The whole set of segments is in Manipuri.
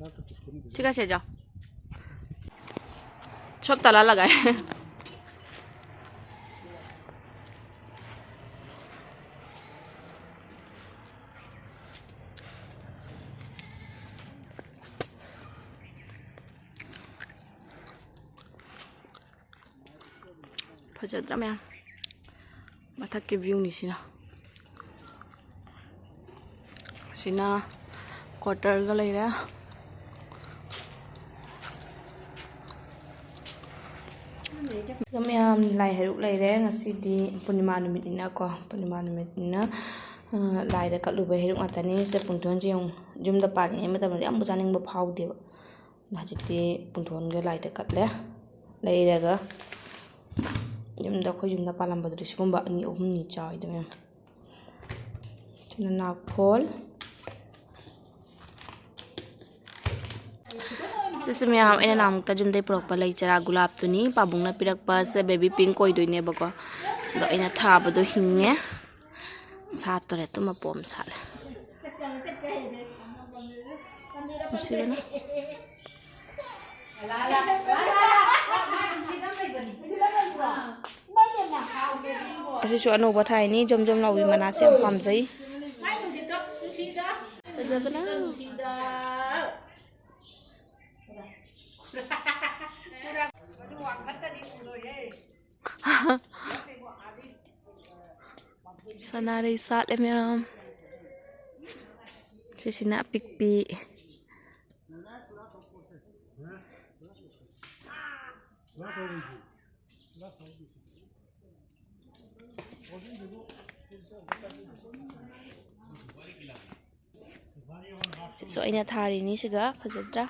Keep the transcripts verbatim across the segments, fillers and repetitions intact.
ठीक है, से जाओ। सब ताला लगाए। ꯐꯖꯗ꯭ꯔꯥ ꯃꯌꯥꯝ? ꯃꯊꯛꯀꯤ ꯚ꯭ꯌꯨꯅꯤ ꯁꯤꯅ꯫ ꯁꯤꯅ ꯀ꯭ꯋꯥꯇꯔꯒ ꯂꯩꯔꯦ꯫ ꯃꯌꯥꯝ, ꯂꯥꯏ ꯍꯩꯔꯨꯛ ꯂꯩꯔꯦ꯫ ꯉꯁꯤꯗꯤ ꯄꯨꯔꯅꯤꯃꯥ ꯅꯨꯃꯤꯠꯅꯤꯅꯀꯣ, ꯄꯨꯔꯅꯤꯃꯥ ꯅꯨꯃꯤꯠꯅꯤꯅ, ꯑ, ꯂꯥꯏꯗ ꯀꯠꯂꯨꯕ ꯍꯩꯔꯨꯛ ꯉꯥꯛꯇꯅꯤ꯫ ꯁꯦ ꯄꯨꯡꯊꯣꯟꯁꯦ ꯌꯦꯡꯉꯨ, ꯌꯨꯝꯗ ꯄꯥꯜꯂꯤꯉꯩ ꯃꯇꯝꯗꯗꯤ ꯌꯥꯝꯕꯨ ꯆꯥꯅꯤꯡꯕ ꯐꯥꯎꯗꯦꯕ꯫ ꯍꯧꯖꯤꯛꯇꯤ ꯄꯨꯡꯊꯣꯟꯒ ꯂꯥꯏꯗ ꯀꯠꯂꯦ꯫ ꯂꯩꯔꯒ ꯌꯨꯝꯗ, ꯑꯩꯈꯣꯏ ꯌꯨꯝꯗ ꯄꯥꯜꯂꯝꯕꯗꯨꯗꯤ ꯁꯤꯒꯨꯝꯕ ꯑꯅꯤ ꯑꯍꯨꯝꯅꯤ ꯆꯥꯎꯋꯤꯗꯣ ꯃꯌꯥꯝ꯫ ꯁꯤꯅ ꯅꯥꯛꯐꯣꯜ꯫ ꯁꯤꯁꯦ ꯃꯌꯥꯝ ꯑꯩꯅ ꯅꯍꯥꯟꯃꯨꯛꯇ ꯌꯨꯝꯗꯩ ꯄꯨꯔꯛꯄ ꯂꯩ ꯆꯔꯥ ꯒꯨꯂꯥꯞꯇꯨꯅꯤ꯫ ꯄꯥꯕꯨꯡꯅ ꯄꯤꯔꯛꯄꯁꯦ baby pink ꯑꯣꯏꯗꯣꯏꯅꯦꯕꯀꯣ꯫ ꯑꯗꯣ ꯑꯩꯅ ꯊꯥꯕꯗꯣ ꯍꯤꯡꯉꯦ꯫ ꯁꯥꯠꯇꯣꯔꯦ, ꯇꯨꯝꯃ ꯄꯣꯝ ꯁꯥꯠꯂꯦ꯫ ꯅꯨꯡꯁꯤꯕꯅ꯫ ꯑꯁꯤꯁꯨ ꯑꯅꯧꯕ ꯊꯥꯏꯅꯤ, ꯖꯣꯝ ꯖꯣꯝ ꯂꯥꯎꯕꯤ ꯃꯅꯥꯁꯦ ꯌꯥꯝ ꯄꯥꯝꯖꯩ꯫ ꯐꯖꯕꯅ꯫ ꯁꯅꯥꯔꯩ ꯁꯥꯠꯂꯦ ꯃꯌꯥꯝ꯫ ꯁꯤꯁꯤꯅ ꯑꯄꯤꯛꯄꯤ꯫ ꯁꯤꯁꯨ ꯑꯩꯅ ꯊꯥꯔꯤꯅꯤ ꯁꯤꯒ, ꯐꯖꯗ꯭ꯔꯥ?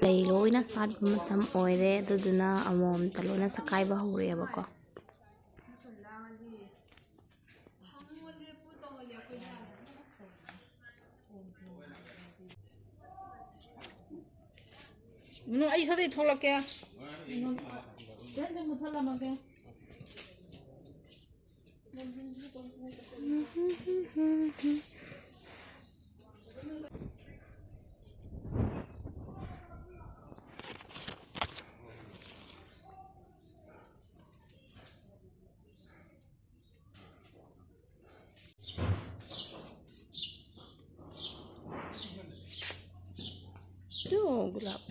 ꯂꯩ ꯂꯣꯏꯅ ꯁꯥꯠꯄ ꯃꯇꯝ ꯑꯣꯏꯔꯦ, ꯑꯗꯨꯗꯨꯅ ꯑꯃꯃꯝꯇ ꯂꯣꯏꯅ ꯁꯛꯀꯥꯏꯕ ꯍꯧꯔꯛꯑꯦꯕꯀꯣ꯫ ꯎꯝ, ꯑꯩ ꯁꯣꯝꯗꯩ ꯊꯣꯛꯂꯛꯀꯦ꯫ ꯎꯝ, ꯐꯦꯟꯁꯦ ꯃꯨꯠꯊꯠꯂꯝꯃꯒꯦ꯫ Tuh, gelap.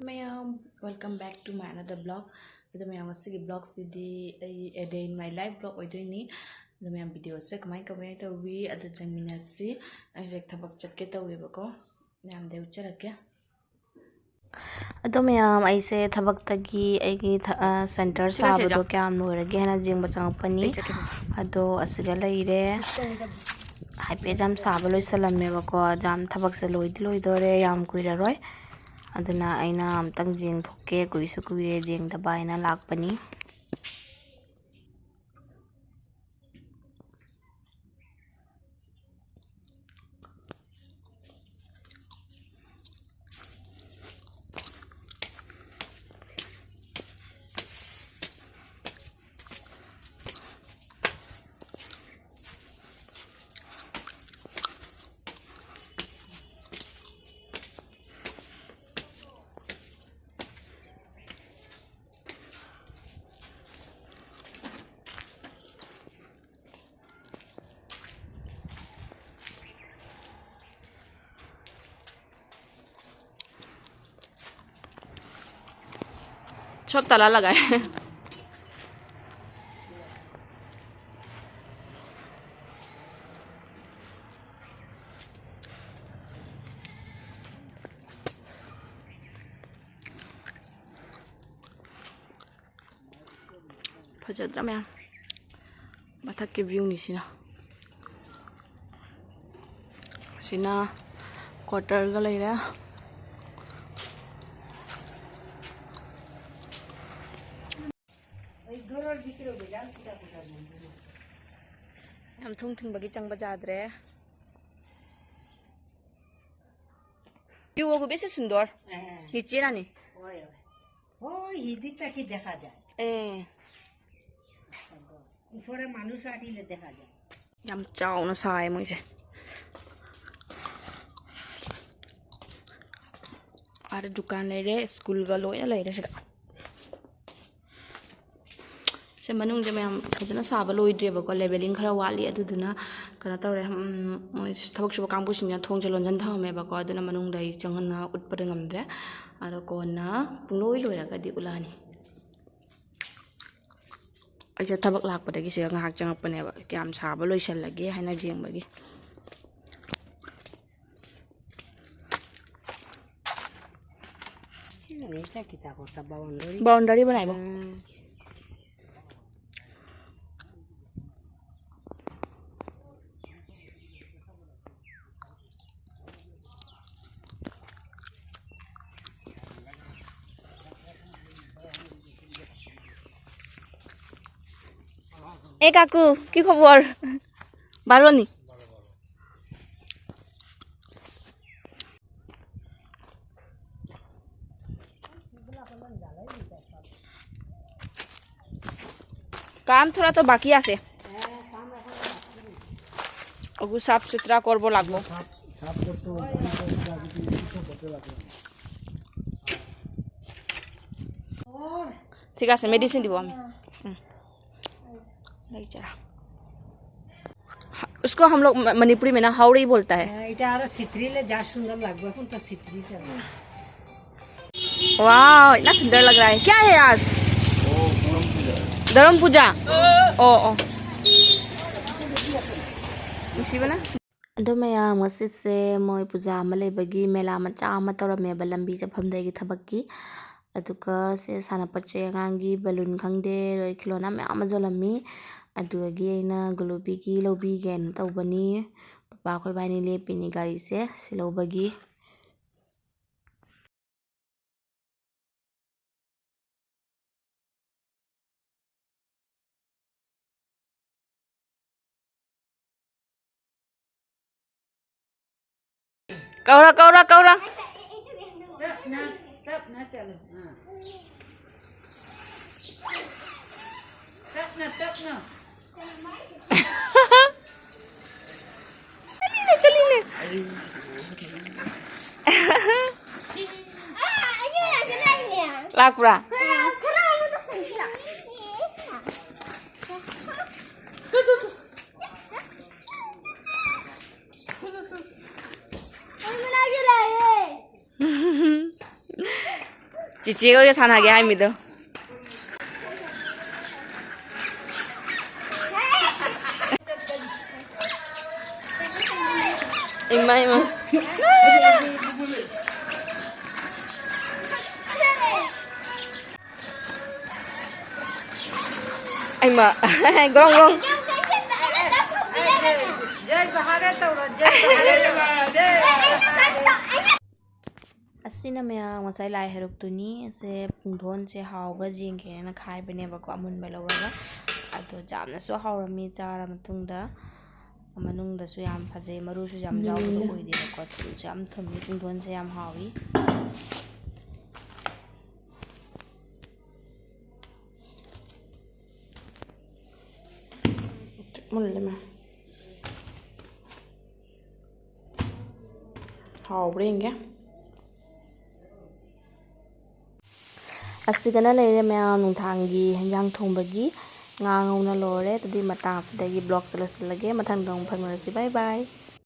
ꯃꯌꯥꯝ, welcome back to my another vlog. ꯑꯗꯣ ꯃꯌꯥꯝ, ꯉꯁꯤꯒꯤ vlogꯁꯤꯗꯤ ꯑꯩ a day in my life vlog ꯑꯣꯏꯗꯣꯏꯅꯤ꯫ ꯑꯗꯣ ꯃꯌꯥꯝ, videoꯁꯦ ꯀꯃꯥꯏ ꯀꯃꯥꯏ ꯇꯧꯋꯤ ꯑꯗꯨ ꯌꯦꯡꯃꯤꯟꯅꯁꯤ꯫ ꯑꯩꯁꯦ ꯊꯕꯛ ꯆꯠꯀꯦ ꯇꯧꯔꯦꯕꯀꯣ, ꯃꯌꯥꯝꯗ ꯎꯠꯆꯔꯛꯀꯦ꯫ ꯑꯗꯣ ꯃꯌꯥꯝ, ꯑꯩꯁꯦ ꯊꯕꯛꯇꯒꯤ ꯑꯩꯒꯤ ꯊ-, ꯑ, center ꯁꯤ ꯀꯥꯏ ꯁꯥꯕꯗꯣ ꯆꯠꯂꯤꯅꯣ? ꯀꯌꯥꯝ ꯂꯣꯏꯔꯒꯦ ꯍꯥꯏꯅ ꯌꯦꯡꯕ ꯆꯪꯉꯛꯄꯅꯤ꯫ ꯑꯩ ꯆꯠꯀꯦ꯫ ꯑꯗꯣ ꯑꯁꯤꯗ ꯂꯩꯔꯦ꯫ ꯍꯥꯏꯐꯦꯠ ꯌꯥꯝ ꯁꯥꯕ ꯂꯣꯏꯁꯜꯂꯝꯃꯦꯕꯀꯣ꯫ ꯌꯥꯝ ꯊꯕꯛꯁꯦ ꯂꯣꯏꯗꯤ ꯂꯣꯏꯗꯣꯔꯦ, ꯌꯥꯝ ꯀꯨꯏꯔꯔꯣꯏ꯫ ꯑꯗꯨꯅ ꯑꯩꯅ ꯑꯝꯇꯪ ꯌꯦꯡꯊꯣꯛꯀꯦ, ꯀꯨꯏꯁꯨ ꯀꯨꯏꯔꯦ ꯌꯦꯡꯗꯕ ꯍꯥꯏꯅ ꯂꯥꯛꯄꯅꯤ꯫ सब ताला लगाए। ꯐꯖꯗ꯭ꯔꯥ ꯃꯌꯥꯝ? ꯃꯊꯛꯀꯤ ꯚ꯭ꯌꯨꯅꯤ ꯁꯤꯅ꯫ ꯁꯤꯅ ꯀ꯭ꯋꯥꯇꯔꯒ ꯂꯩꯔꯦ꯫ ꯌꯥꯝ ꯊꯣꯡ ꯊꯤꯡꯕꯒꯤ ꯆꯪꯕ ꯌꯥꯗ꯭ꯔꯦ꯫ ভিউ ওগু বেশি সুন্দর। হ্যাঁ। নিচে না নি? ওই, ওই। ওই, হিদিকটা কি দেখা যায়? এ। উপরে মানুষ আটিলে দেখা যায়। ꯌꯥꯝ ꯆꯥꯎꯅ ꯁꯥꯏ ꯃꯣꯏꯁꯦ꯫ ꯑꯥꯗ ꯗꯨꯀꯥꯟ ꯂꯩꯔꯦ, ꯁ꯭ꯀꯨꯜꯒ ꯂꯣꯏꯅ ꯂꯩꯔꯦ ꯁꯤꯗ꯫ ꯁꯦ ꯃꯅꯨꯡꯁꯦ ꯃꯌꯥꯝ ꯐꯖꯅ ꯁꯥꯕ ꯂꯣꯏꯗ꯭ꯔꯦꯕꯀꯣ, ꯂꯦꯕꯦꯂꯤꯡ ꯈꯔ ꯋꯥꯠꯂꯤ꯫ ꯑꯗꯨꯗꯨꯅ ꯀꯩꯅꯣ ꯇꯧꯔꯦ, ꯎꯝ, ꯃꯣꯏ ꯊꯕꯛ ꯁꯨꯕ ꯀꯥꯡꯕꯨꯁꯤꯡꯅ ꯊꯣꯡꯁꯦ ꯂꯣꯟꯁꯤꯟ ꯊꯝꯃꯝꯃꯦꯕꯀꯣ꯫ ꯑꯗꯨꯅ ꯃꯅꯨꯡꯗ ꯑꯩ ꯆꯪꯍꯟꯅ ꯎꯠꯄꯗ ꯉꯝꯗ꯭ꯔꯦ꯫ ꯑꯗꯣ ꯀꯣꯟꯅ ꯄꯨꯡꯂꯣꯏ ꯂꯣꯏꯔꯒꯗꯤ ꯎꯠꯂꯛꯑꯅꯤ꯫ ꯑꯩꯁꯦ ꯊꯕꯛ ꯂꯥꯛꯄꯗꯒꯤ ꯁꯤꯗ ꯉꯥꯏꯍꯥꯛ ꯆꯪꯉꯛꯄꯅꯦꯕ, ꯀꯌꯥꯝ ꯁꯥꯕ ꯂꯣꯏꯁꯜꯂꯒꯦ ꯍꯥꯏꯅ ꯌꯦꯡꯕꯒꯤ꯫ Qué bonita que está corta boundary. Boundary बनाइबो। हाँ। এ কাকু, কি খবৰ? ভালো নি? কাম থোড়া তো বাকি আছে। ওগু সাফ সুতরা করব লাগবো। ঠিক আছে, মেডিসিন দিব আমি। হুম। এই যা। उसको हम लोग म-, मणिपुरी में ना हाउड़ी बोलता है। হ্যাঁ, এটা আরো সিত্রিলে যা সুন্দর লাগবে, এখন তো সিত্রি চলে। वाह, इतना सुंदर लग रहा है। क्या है आज? धर्म पूजा। ओ, ओ। ꯅꯨꯡꯁꯤꯕꯅ꯫ ꯑꯗꯣ ꯃꯌꯥꯝ, ꯉꯁꯤꯁꯦ ꯃꯣꯏ ꯄꯨꯖꯥ ꯑꯃ ꯂꯩꯕꯒꯤ ꯃꯦꯂꯥ ꯃꯆꯥ ꯑꯃ ꯇꯧꯔꯝꯃꯦꯕ, ꯂꯝꯕꯤ ꯆꯠꯐꯝꯗꯒꯤ ꯊꯕꯛꯀꯤ꯫ ꯑꯗꯨꯒ ꯁꯦ ꯁꯥꯟꯅꯄꯣꯠ ꯆꯩ, ꯑꯉꯥꯡꯒꯤ ꯕꯂꯨꯟ ꯈꯪꯗꯦ, ꯑꯗꯩ ꯈꯤꯂꯣꯅꯥ ꯃꯌꯥꯝ ꯑꯃ ꯌꯣꯜꯂꯝꯃꯤ꯫ ꯑꯗꯨꯗꯒꯤ ꯑꯩꯅ ꯒꯨꯂꯨꯕꯤꯒꯤ ꯂꯧꯕꯤꯒꯦꯅ ꯇꯧꯕꯅꯤ꯫ ꯄꯄꯥ ꯑꯩꯈꯣꯏ ꯏꯕꯥꯅꯤ ꯂꯦꯞꯄꯤꯅꯤ ꯒꯥꯔꯤꯁꯦ ꯁꯤ ꯂꯧꯕꯒꯤ꯫ ꯀꯧꯔ, ꯀꯧꯔ, ꯀꯧꯔ꯫ ꯇꯞꯅ, ꯇꯞꯅ ꯆꯠꯂꯨ꯫ ꯑꯥ꯫ ꯇꯞꯅ, ꯇꯞꯅ꯫ ꯆꯠꯂꯤꯅꯦ, ꯆꯠꯂꯤꯅꯦ꯫ ꯂꯥꯛꯄ꯭ꯔꯥ? ꯆꯤꯆꯦ ꯍꯣꯏꯒ ꯁꯥꯟꯅꯒꯦ ꯍꯥꯏꯃꯤꯗꯣ꯫ ꯏꯃꯥ, ꯏꯃꯥ꯫ ꯑꯩꯃ꯫ ꯒ꯭ꯔꯣꯡ, ꯒ꯭ꯔꯣꯡ꯫ ꯖꯩ ꯖꯍꯥꯔꯦ ꯇꯧꯔꯣ, ꯖꯩ ꯖꯍꯥꯔꯦ ꯇꯧꯔꯣ, ꯖꯩ꯫ ꯑꯁꯤꯅ ꯃꯌꯥꯝ ꯉꯁꯥꯏ ꯂꯥꯏ ꯍꯩꯔꯨꯛꯇꯨꯅꯤ꯫ ꯑꯁꯦ ꯄꯨꯡꯗꯣꯟꯁꯦ ꯍꯥꯎꯕ꯭ꯔꯥ ꯌꯦꯡꯒꯦꯅ ꯈꯥꯏꯕꯅꯦꯕꯀꯣ, ꯑꯃꯨꯟꯕ ꯂꯧꯔꯒ꯫ ꯑꯗꯣ ꯌꯥꯝꯅꯁꯨ ꯍꯥꯎꯔꯝꯃꯤ ꯆꯥꯔ ꯃꯇꯨꯡꯗ꯫ ꯃꯅꯨꯡꯗꯁꯨ ꯌꯥꯝ ꯐꯖꯩ, ꯃꯔꯨꯁꯨ ꯌꯥꯝ ꯌꯥꯎꯕꯗꯣ ꯎꯝ꯫ ꯑꯣꯏꯗꯦꯕꯀꯣ꯫ ꯊꯨꯝꯁꯨ ꯌꯥꯝ ꯊꯨꯝꯃꯤ, ꯄꯨꯡꯗꯣꯟꯁꯦ ꯌꯥꯝ ꯍꯥꯎꯏ꯫ ꯃꯨꯜꯂꯦ ꯃꯥ꯫ ꯍꯥꯎꯕ꯭ꯔꯥ ꯌꯦꯡꯒꯦ꯫ ꯑꯁꯤꯒꯅ ꯂꯩꯔꯦ ꯃꯌꯥꯝ ꯅꯨꯡꯗꯥꯡꯒꯤ ꯍꯦꯟꯖꯥꯡ ꯊꯣꯡꯕꯒꯤ꯫ ꯉꯥ ꯉꯧꯅ ꯂꯣꯏꯔꯦ꯫ ꯑꯗꯨꯗꯤ ꯃꯇꯥꯡ ꯑꯁꯤꯗꯒꯤ vlogꯁꯦ ꯂꯣꯏꯁꯤꯜꯂꯒꯦ꯫ ꯃꯊꯪꯗ ꯑꯃꯨꯛ ꯐꯪꯅꯔꯁꯤ꯫ Bye bye꯫